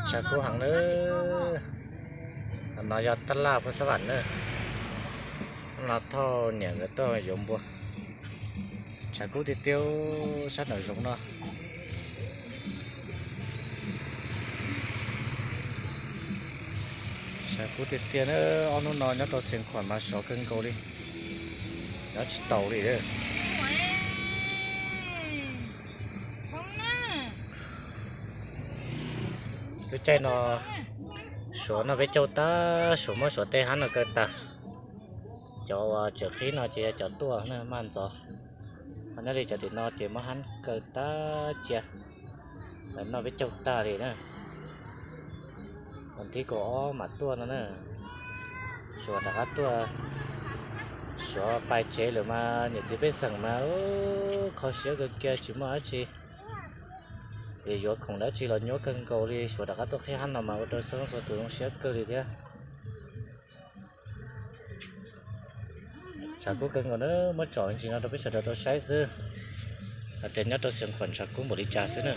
Tshav kub heev nawb. No yog tab laj Phoos Xab Vam na. No thauj niam nkawd tuaj yuav npua. Tshav kub tiag tiag, sab nraum zoov no. Tshav kub tiag tiag na, ob hnub no nyob rau Xeev Khuam mas sov kawg nkaus li, nyob tsis taus li. Lub caij no Suav noj peb caug tag, Suav muab Suav tej hab no kaw tag. Cov uas tseem qhib no ces yog cov tuaj na maj ntxov. Ho nyob li cov tim no ces muab hab kaw tag cia, lawv noj peb caug tag li na. Vas thib kaum ob mam tuaj no na. Suav rov qab tuaj, Suav pais tsev lawm mas niam txiv pej xeem mas kho siab kawg kiag tsis muaj dab tsi. Vim yuav khoom dab tsi los nyuaj kawg nkaus li, Suav rov qab tuaj qhib hab no mas ua rau txhua leej txhua tus zoo siab kawg li thiab. Tshav kub kawg nkaus na, muab tsom ntsis no rau peb sawv daws tau saib xwb. Hais tias nyob rau Xeev Khuam tshav kub npaum li cas xwb na.